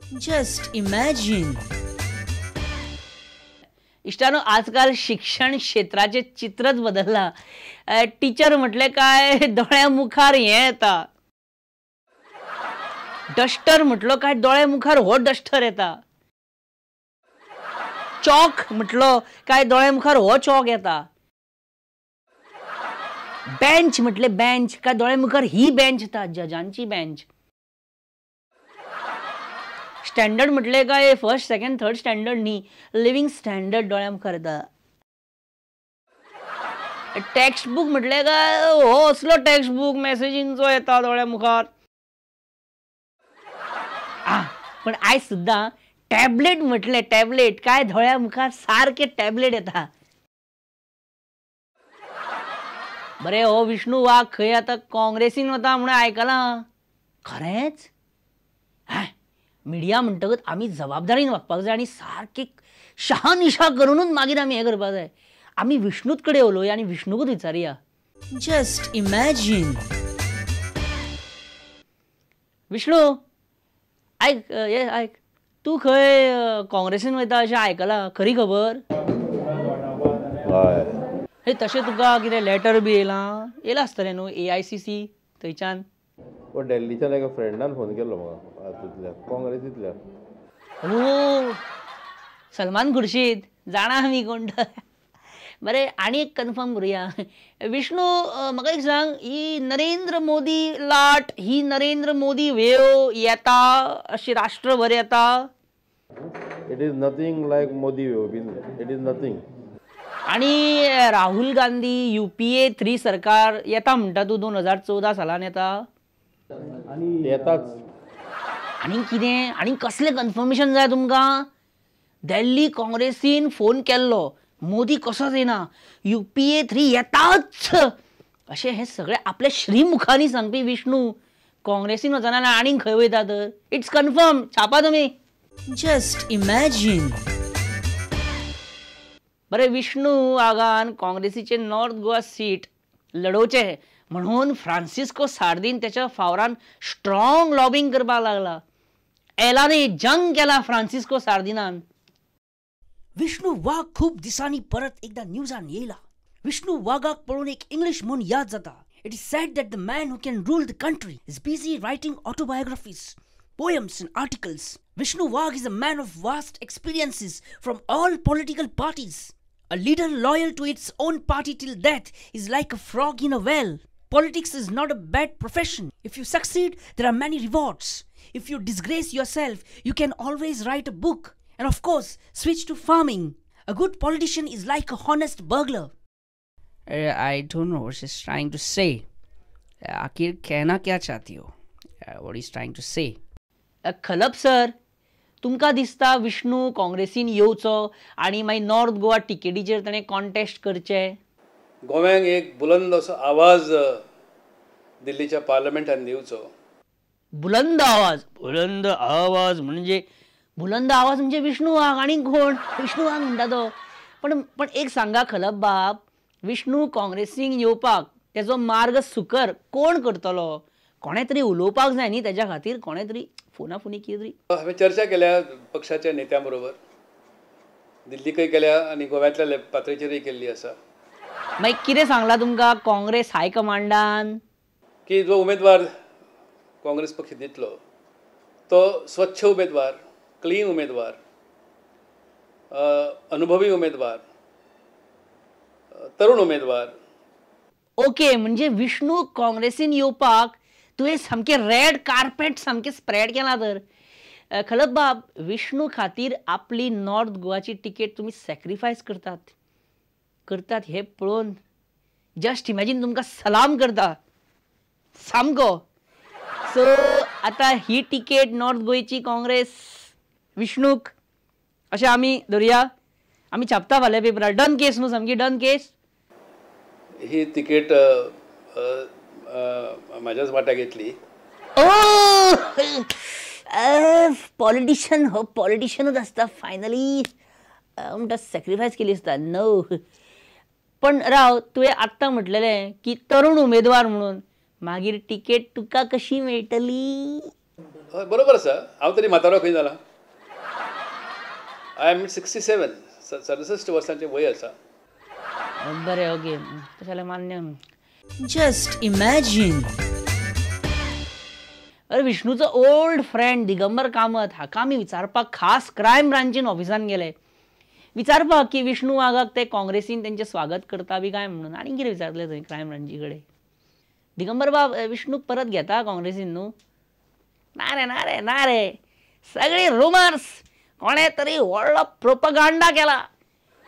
Just imagine. इश्टानो, आजकाल शिक्षण क्षेत्राचें चित्रच बदल्लां. Teacher म्हटलें काय दोळ्या मुखार हें येता, डस्टर म्हटलो काय दोळ्या मुखार हो डस्टर येता, चॉक म्हटलो काय दोळ्या मुखार हो चॉक येता, बेंच म्हटलें बेंच काय दोळ्या मुखार ही बेंच येता, जजांची बेंच. स्टँडर्ड म्हटलें काय फर्स्ट सेकंड थर्ड स्टँडर्ड न्ही, लिव्हिंग स्टँडर्ड दोळ्या मुखार येता. टेक्स्ट बूक म्हटलें काय हो असलो टेक्स्ट बूक मॅसेजींचो येता दोळ्या मुखार. पण आयज सुद्दां टॅबलेट म्हटलें टॅबलेट काय दोळ्या मुखार सारकें टॅबलेट येता. बरें, हो विष्णू वाघ खंय आतां काँग्रेसीन वता म्हणून आयकलां, खरेंच? मिडिया म्हणटकच आमी जबाबदारीन वागपाक जाय आनी सारकें शहानिशा करुनूच मागीर आमी हें करपाक जाय. आमी विष्णूच कडेन उलोवया आनी विष्णूकूच विचारुया. Just imagine. Vishnu आयक, हे आयक, तूं खंय काँग्रेसीन वयता अशें आयकलां, खरी खबर? हय. हे तशें तुका कितें लेटर बी येयलां? येयलां आसतलें न्हू AICC थंयच्यान? दिल्लीच्यान एका फ्रेंडान फोन केल्लो म्हाका, हातूंतल्या काँग्रेसींतल्या. ओ सलमान खुर्शीद, जाणा आमी कोण. बरें, आनी एक कन्फर्म करुया. विष्णू, म्हाका एक सांग, ही नरेंद्र मोदी लाट, ही नरेंद्र मोदी वेव येता अशी राष्ट्रभर येता? It is nothing like Modi wave, it is nothing. आनी राहुल गांधी UPA 3 सरकार येता म्हणटा तूं 2014 सालान येता? येताच. आनी कितें, आनी कसलें कन्फर्मेशन जाय तुमकां? दिल्ली काँग्रेसीन फोन केल्लो, मोदी कसोच येना, UPA 3 येताच अशें हें सगळें आपल्या श्रीमुखांनी सांगपी विष्णू काँग्रेसीन वचना जाल्यार आनीक खंय वयता तर? It's confirm, छापा तुमी. Just imagine. बरें, विष्णू वाघान काँग्रेसीचे नॉर्थ गोवा सीट लडोवचें म्हणून फ्रांसिस्को सार्दीन त्याच्या फावरान स्ट्रॉंग लॉबिंग करपाक लागला. एलाने जंग केला फ्रांसिस्को सार्दिनान. विष्णू वाघ खूब दिसांनी परत एकदा न्यूजान येयला. विष्णू वाघाक पळोवन एक इंग्लीश म्हूण याद जाता. It is said that the man who can rule the country is busy writing autobiographies, poems and articles. Vishnu Wagh is a man of vast experiences from all political parties. A leader loyal to its own party till death is like a frog in a well. Politics is not a bad profession. If you succeed, there are many rewards. If you disgrace yourself, you can always write a book. And of course, switch to farming. A good politician is like a honest burglar. I don't know what she's trying to say. आखिर कहना क्या चाहती हो? What is trying to say? Khalap sir, तुमकां दिसता विष्णू काँग्रेसीन येवचो आनी मागीर नॉर्थ गोवा टिकेटीचेर ताणें कॉन्टेस्ट करचें? गोव्यांक एक बुलंद असो आवाज दिल्लीच्या पार्लमेंटान दिवचो. बुलंद आवाज, बुलंद आवाज म्हणजे बुलंद आवाज म्हणजे विष्णू वाघ आनी कोण? विष्णू वाघ म्हणटा तो. पण पण एक सांगा खलप बाब, विष्णू काँग्रेसीन येवपाक तेजो मार्ग सुकर कोण करतलो? कोणें तरी उलोवपाक जाय न्ही तेज्या खातीर, कोणें तरी फोना फोनी कितें तरी. हांवें चर्चा केल्या पक्षाच्या नेत्यां बरोबर, दिल्लीकय केल्या आनी गोव्यांतल्या पातळीचेरय केल्ली आसा. मागीर कितें सांगलां तुमकां काँग्रेस हायकमांडान? की जो उमेदवार काँग्रेस पक्ष दितलो तो स्वच्छ उमेदवार, क्लीन उमेदवार, अनुभवी उमेदवार, तरुण उमेदवार. ओके, म्हणजे विष्णू काँग्रेसीन येवपाक तुवें सामकें रेड कार्पेट सामकें स्प्रेड केलां तर. खलप बाब, विष्णू खातीर आपली नॉर्थ गोवाची टिकेट तुमी सॅक्रिफायस करतात करतात हें पळोवन जस्ट इमॅजीन तुमकां सलाम करता सामको. सो आतां ही टिकेट नॉर्थ गोंयची काँग्रेस विष्णूक अशें आमी धरुया? आमी छापता फाल्यां पेपरार. डन केस न्हू, सामकी डन केस. ही तिकेट म्हाज्याच वाट्याक येतली. ओ पॉलिटिशन, हो पॉलिटिशनूच आसता फायनली म्हणटा सॅक्रिफायस केली आसता. नो, पण राव, तुवें आत्तां म्हटलेलें की तरुण उमेदवार म्हणून, मागीर टिकेट तुका कशी मेळटली? हय बरोबर आसा. हांव तरी म्हातारो खंय जाला? I am 67, 67 वर्सांचें वय आसा. बरें, ओके, तशें जाल्यार मान्य. Just imagine. अरे विष्णूचो ओल्ड फ्रेंड दिगंबर कामत हाका आमी विचारपाक खास क्रायम ब्रांचीन ऑफिसान गेले, विचारपाक की विष्णू वाघाक ते काँग्रेसीन तेंचें स्वागत करता बी काय म्हणून. आनी कितें विचारलें थंय क्रायम ब्रांची कडेन, दिगंबर बाब विष्णूक परत घेता काँग्रेसीन न्हू? ना रे ना रे ना रे, सगळी रुमर्स, कोणें तरी व्हडलो प्रोपगांडा केला,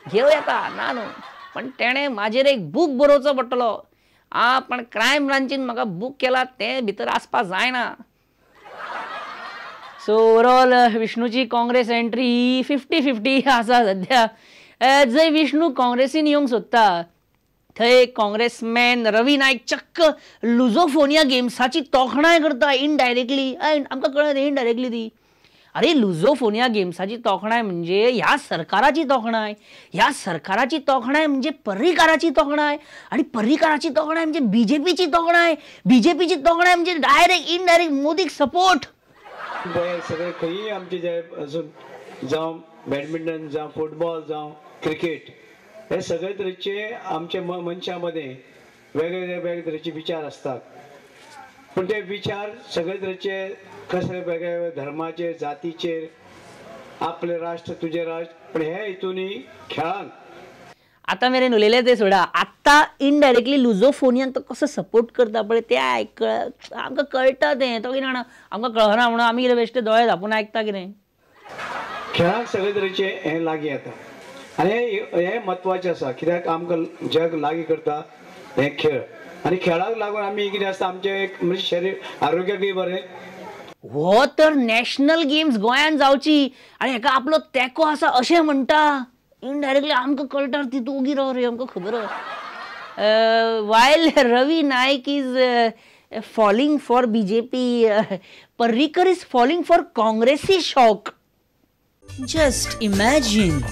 घेवं येता ना न्हू, पण तेणें म्हाजेर एक बूक बरोवचो पडटलो. आ पण क्रायम ब्रांचीन म्हाका बूक केला तें भितर आसपाक जायना. सो ओवरऑल विष्णूची काँग्रेस एंट्री 50-50 आसा सद्या. जंय विष्णू काँग्रेसीन येवंक सोदता थंय काँग्रेसमॅन रवी नायक चक्क लुझोफोनिया गेम्साची तोखणाय करता इनडायरेक्टली. आमकां कळना इनडायरेक्टली ती. अरे लुझोफोनिया गेम्साची तोखणाय म्हणजे ह्या सरकाराची तोखणाय, ह्या सरकाराची तोखणाय म्हणजे पर्रीकाराची तोखणाय, आनी पर्रीकाराची तोखणाय म्हणजे बीजेपीची तोखणाय, बीजेपीची तोखणाय म्हणजे डायरेक्ट इनडायरेक्ट मोदीक सपोर्ट. सगळे खंयी आमचे जे अजून जावं बॅडमिंटन जावं फुटबॉल जावं क्रिकेट हे सगळे तरेचे आमचे मनशां मदें वेगवेगळे वेगळे तरेचे विचार आसतात, पूण ते विचार सगळे तरेचे कशे वेगळे धर्माचेर जातीचेर, आपले राष्ट्र तुजें राष्ट्र, पण हे हितूनी खेळान आतां मेरेन उलयले ते सोडा, आत्तां इनडायरेक्टली लुझोफोनियाक तो कसो सपोर्ट करता पळय तें आयक, आमकां कळटा तें. तो कितें जाणा आमकां कळना म्हणून आमी कितें बेश्टे दोळे धांपून आयकता कितें. खेळाक सगळे तरेचे हें लागीं येता आनी हें म्हत्वाचें आसा, कित्याक आमकां जग लागीं करता हें खेळ, आनी खेळाक लागून आमी कितें आसता आमचें एक म्हणजे शरीर आरोग्याकूय बरें. हो तर नॅशनल गेम्स गोंयांत जावची आनी हेका आपलो तेंको आसा अशें म्हणटा. इनडायरेक्टली आमकां कळटा ती, तूं ओगी राव रे, आमकां खबर. While Ravi Naik is falling for BJP, Parrikar is falling for काँग्रेसी shock. Just imagine.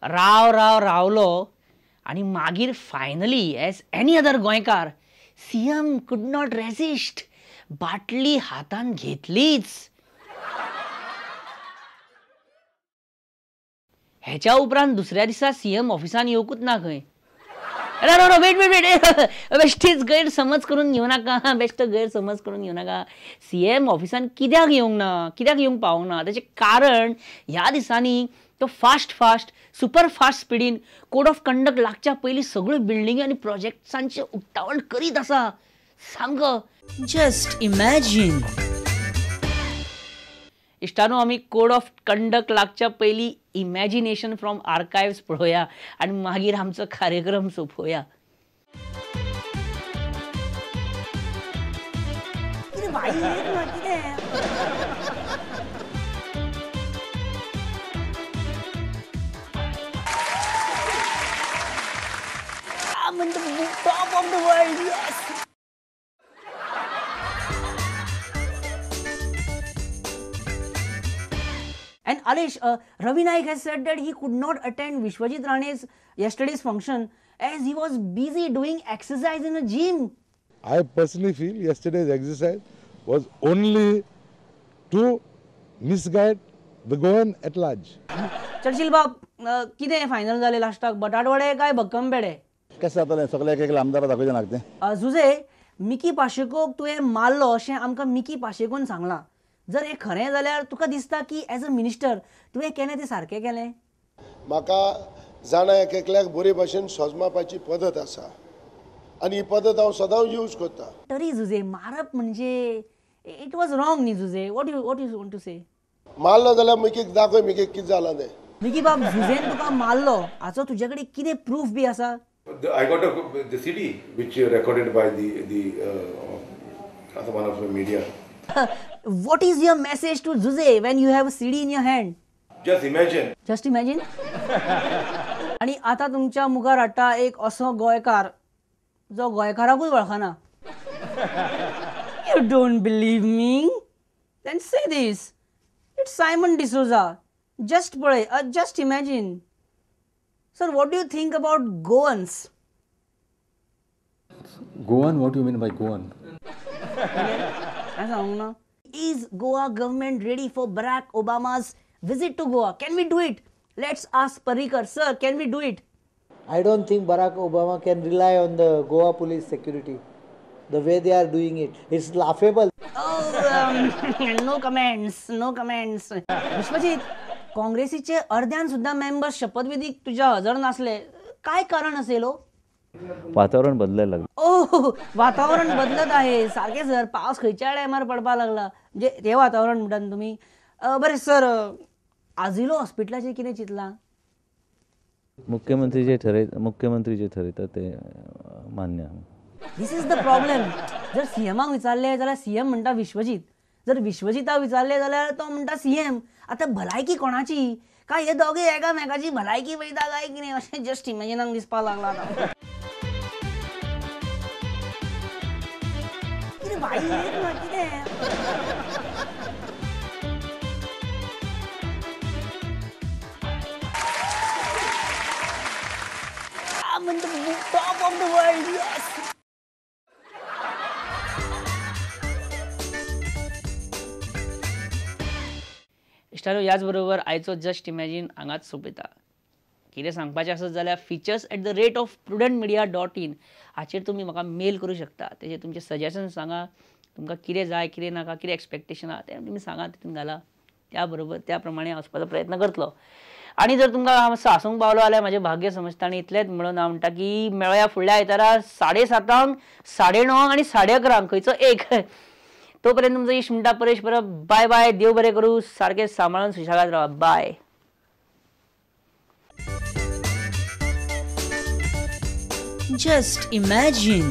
राव राव रावलो आनी मागीर फायनली एज एनी अदर गोंयकार सीएम could not resist, बाटली हातान घेतलीच. हेच्या उपरांत दुसऱ्या दिसा सीएम ऑफिसान येवकूच ना खंय. अरे रो वेट वेट वेट, बेश्टीच गैरसमज करून घेवं नाका, बेश्टो गैरसमज करून घेवं नाका. सीएम ऑफिसान कित्याक येवंक ना, कित्याक येवंक पावोंक ना तेचें कारण ह्या दिसांनी तो फास्ट फास्ट सुपर फास्ट स्पिडीन कोड ऑफ कंडक्ट लागच्या पयलीं सगळ्यो बिल्डिंगी आनी प्रोजेक्ट्सांचें उक्तावण करीत आसा सामको. Just imagine. इश्टानो, आमी कोड ऑफ कंडक्ट लागच्या पयलीं इमॅजिनेशन फ्रॉम आर्कायव्स पळोवया आनी मागीर आमचो कार्यक्रम सोंपोवया. I'm in the top of the world, yes! And Alesh, Ravi Naik has said that he could not attend Vishwajit Rane's yesterday's function as he was busy doing exercise in a gym. I personally feel yesterday's exercise was only to misguide the Goan at large. Churchill बाब, कितें final जालें लास्टाक, बटाटवडे काय भक्कम पेडे? कशें जातलें, सगळे एक एक आमदार दाखयचे नाका तें. जुजे, मिकी पाशेकोक तुवें मारलो अशें आमकां मिकी पाशेकोन सांगलां, जर हें खरें जाल्यार तुका दिसता की एज अ मिनिस्टर तुवें केलें तें सारकें केलें? म्हाका जाणा एक एकल्याक बरे भाशेन सोजमापाची पद्दत आसा आनी ही पद्दत हांव सदांच यूज करता. तरी जुजे, मारप म्हणजे it was wrong न्ही Jose, what you want to say? मारलो जाल्यार मिकीक दाखय मिकीक कितें जालां तें. मिकी बाब, जुजेन तुका मारलो हाचो तुजे कडेन कितें प्रूफ बी आसा? I got the CD which recorded by the one of the media. What is your message to Jose when you have a CD in your hand? Just imagine. Just imagine. आणि आता तुमच्या मुखार हाडटा एक असो गोंयकार जो गोंयकाराकूच वळखना. You don't believe me? Then say this. It's Simon D'Souza. Just पळय, just imagine. Sir, what do you think about Goans? Goan? What do you mean by Goan? हांवें सांगूंक ना. Is Goa government ready for Barack Obama's visit to Goa? Can we do it? Let's ask Parrikar. Sir, can we do it? I don't think Barack Obama can rely on the Goa police security. The way they are doing it, it's laughable. Oh, no comments, no comments. Vishwajit, काँग्रेसीचे अर्ध्यान सुद्धा members शपथविधीक तुझ्या हजर नासले, काय कारण असेल हो? वातावरण बदलायला लागलं. ओ, वातावरण बदलत आहे सारखे सर. पावस खंयच्या टायमार पडपाक लागला, म्हणजे ते वातावरण म्हणटा न्ही तुमी. बरें सर, आजिलो हॉस्पिटलाचेर कितें चिंतलां? मुख्यमंत्री जे ठरयता ते मान्य. This is the problem. जर सीएमाक विचारलें जाल्यार सीएम म्हणटा विश्वजीत, जर विश्वजिताक विचारलें जाल्यार तो म्हणटा सीएम. आतां भलायकी कोणाची? काय हे दोगे एकामेकाची भलायकी पळयता काय कितें अशें जस्ट इमेजिनाक दिसपाक लागलां आतां. कितें भाई कितें? I'm in the top of the world, yes! इश्टानो, ह्याच बरोबर आयचो जस्ट इमॅजीन हांगाच सोंपयता. कितें सांगपाचें आसत जाल्यार features@prudentmedia.in हाचेर तुमी म्हाका मेल करूं शकता. तेजेर तुमचें सजेशन सांगा, तुमकां कितें जाय कितें नाका, कितें एक्सपेक्टेशन आहा तें तुमी सांगा, तितून घाला. त्या बरोबर त्या प्रमाणे हांव वचपाचो प्रयत्न करतलो. आनी जर तुमकां हांव मातसो हांसूंक पावलो जाल्यार म्हाजें भाग्य समजता. आनी इतलेंच म्हणून हांव म्हणटा की मेळया फुडल्या आयतारा 7:30, 9:30 आनी 11:30 खंयचो एक. तोपर्यंत तुमचो इश्ट म्हणटा परेश परब. बाय बाय, देव बरें करूं, सारकें सांबाळून सुशेगाद रावा. बाय. Just imagine.